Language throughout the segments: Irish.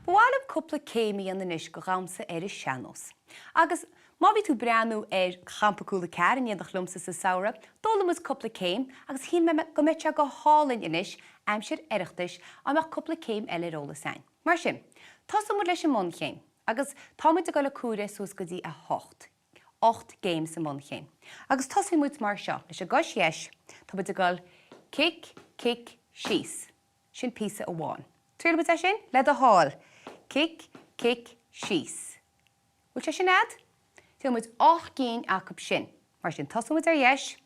Ba mhaith liom cúpla céim a dhéanamh anois go dhamhsa ar an sean-nós. Agus má bhí tú ag breathnú ar Champa Cúla 4 in éineacht liomsa sa samhradh, d'fhoghlaim muid cúpla céim agus shíl mé go mbeadh sé go hálainn anois, aimsir Oireachtais, dá mbeadh cúpla céim eile ar eolas a'inn. Mar sin, tosóidh muid leis an mbunchéim agus tá muid ag dul ag comhaireamh suas go dtí 8, 8 gcéim sa mbunchéim. Agus tosóidh muid mar seo, leis an gcois dheis, tá muid ag dul cic, cic, síos. Sin píosa amháin. Triailfidh muid é sin, le do thoil. Cic, cic, síos. Bhfuil sé sin a'd? Déanfaidh muid 8 gcinn acub sin. Mar sin, tosóidh muid ar dheis.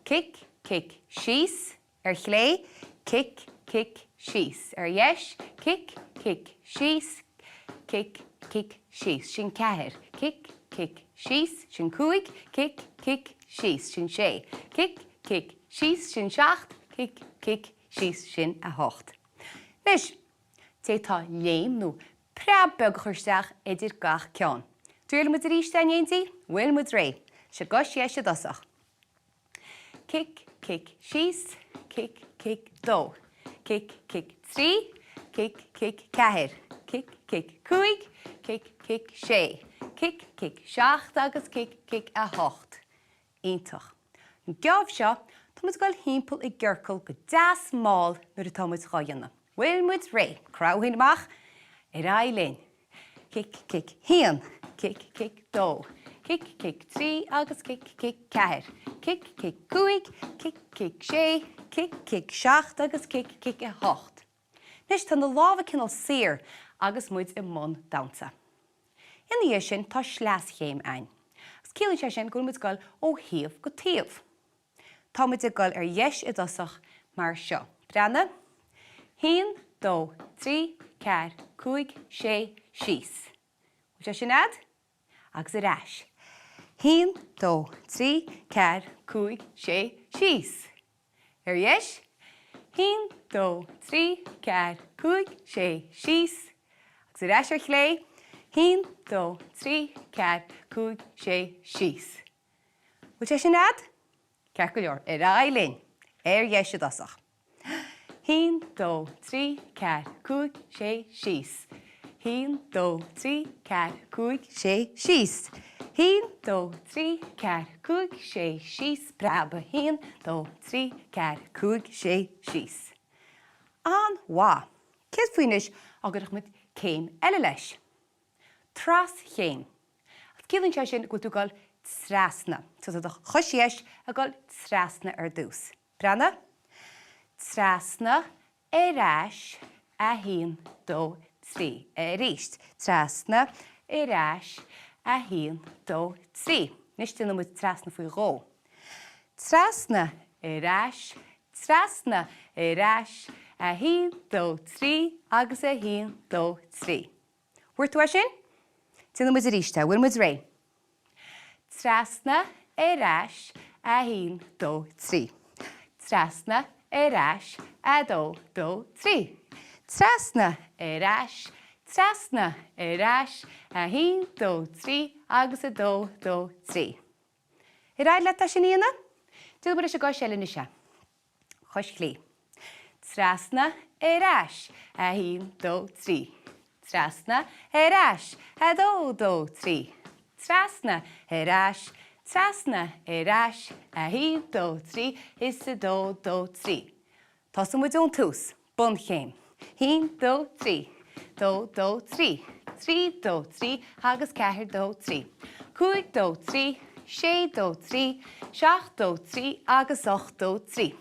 Cic, cic, síos. Ar chlé. Cic, cic, síos. Ar dheis. Cic, cic, síos. Cic, cic, síos. Sin ceathair. Cic, cic, síos. Sin cúig. Cic, cic, síos. Sin sé. Cic, cic, síos. Sin seacht. Cic, cic, síos. Sin 8. Anois, d'fhéadfá léim nó preab beag a chur isteach idir gach ceann. Triailfidh muid arís é in éindí? Bhfuil muid réidh? Leis an gcois dheis i dtosach. Cic, cic, síos, cic, cic, dó. Cic, cic, trí, cic, cic, ceathair. Cic, cic, cúig, cic, cic, sé. Cic, cic, seacht agus cic, cic, 8. Iontach. An geábh seo, tá muid ag dul thimpeall i gciorcal go deas mall nuair atá muid dhá dhéanamh. Bhfuil muid réidh? Crow féin amach. Ar aghaidh linn. Cic, cic, haon. Cic, cic, dó. Cic, cic, trí agus cic, cic, ceathair. Cic, cic, cúig. Cic, cic, sé. Cic, cic, seacht agus cic, cic, 8. Anois tá na lámha cineál saor agus muid i mbun damhsa. Ina dhiaidh sin tá sleaschéim a'inn. Agus ciallaíonn sé sin go bhfuil muid ag dul ó thaobh go taobh. Tá muid ag dul ar dheis i dtosach mar seo. Breathnaigh. Haon, dó, trí, ceathair, cúig, sé, síos. Bhfuil sé sin a'd? Agus ar ais. Haon, dó, trí, ceathair, cúig, sé, síos. Ar dheis. Haon, dó, trí, ceathair, cúig, sé, síos. Agus ar ais ar chlé. Haon, dó, trí, ceathair, cúig, sé, síos. Bhfuil sé sin a'd? Ceart go leor, ar aghaidh linn. Ar dheis i dtosach. Haon, dó, trí, ceathair, cúig, sé, síos. Haon, dó, trí, ceathair, cúig, sé, síos. Haon, dó, trí, ceathair, cúig, sé, síos, preab. Haon, dó, trí, ceathair, cúig, sé, síos. An-mhaith. Céard faoi anois dá gcuirfeadh muid céim eile leis? Traschéim. Agus ciallaíonn sé sin go bhfuil tú ag dul trasna. So tá do chois dheis ag dul trasna ar dtús. Breathnaigh. Trasna, ar ais, a haon, dó, trí. Arís. Trasna, ar ais, a haon, dó, trí. Anois déanfaidh muid trasna faoi dhó. Trasna, ar ais, trasna, ar ais, a haon, dó, trí agus a haon, dó, trí. Bhfuair tú é sin? Déanfaidh muid arís é. Bhfuil muid réidh? Trasna, ar ais, a haon, dó, trí. Trasna, ar ais, a dó, dó, trí. Trasna, ar ais, trasna, ar ais, a haon, dó, trí agus a dó, dó, trí. Ar éirigh leat é sin a dhéanamh? Déanfaidh muid leis an gcois eile anois é. Cois chlé. Trasna, ar ais, a haon, dó, trí. Trasna, ar ais, a dó, dó, trí. Trasna, ar ais, trasna, ar ais, a haon, dó, trí, is a dó, dó, trí. Tosóidh muid ón tús. Bunchéim. Haon, dó, trí. Dó, dó, trí. Trí, dó, trí agus ceathair, dó, trí. Cúig, dó, trí. Sé, dó, trí. Seacht, dó, trí agus ocht, dó, trí.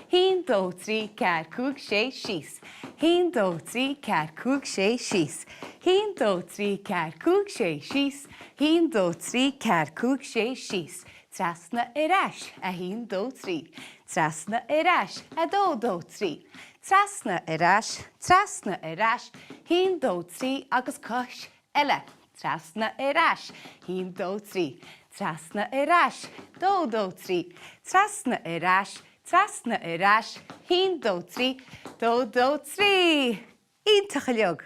Haon, dó, trí, ceathair, cúig, sé, síos. Haon, dó, trí, ceathair, cúig, sé, síos. Haon, dó, trí, ceathair, cúig, sé, síos. Haon, dó, trí, ceathair, cúig, sé, síos. Trasna ar ais, a haon, dó, trí. Trasna ar ais, a dó, dó, trí. Trasna ar ais, trasna ar ais, haon, dó, trí agus cois eile. Trasna ar ais, haon, dó, trí. Trasna ar ais, dó, dó, trí. Trasna ar ais, trasna ar ais, haon, dó, trí, dó, dó, trí! Iontach uilig!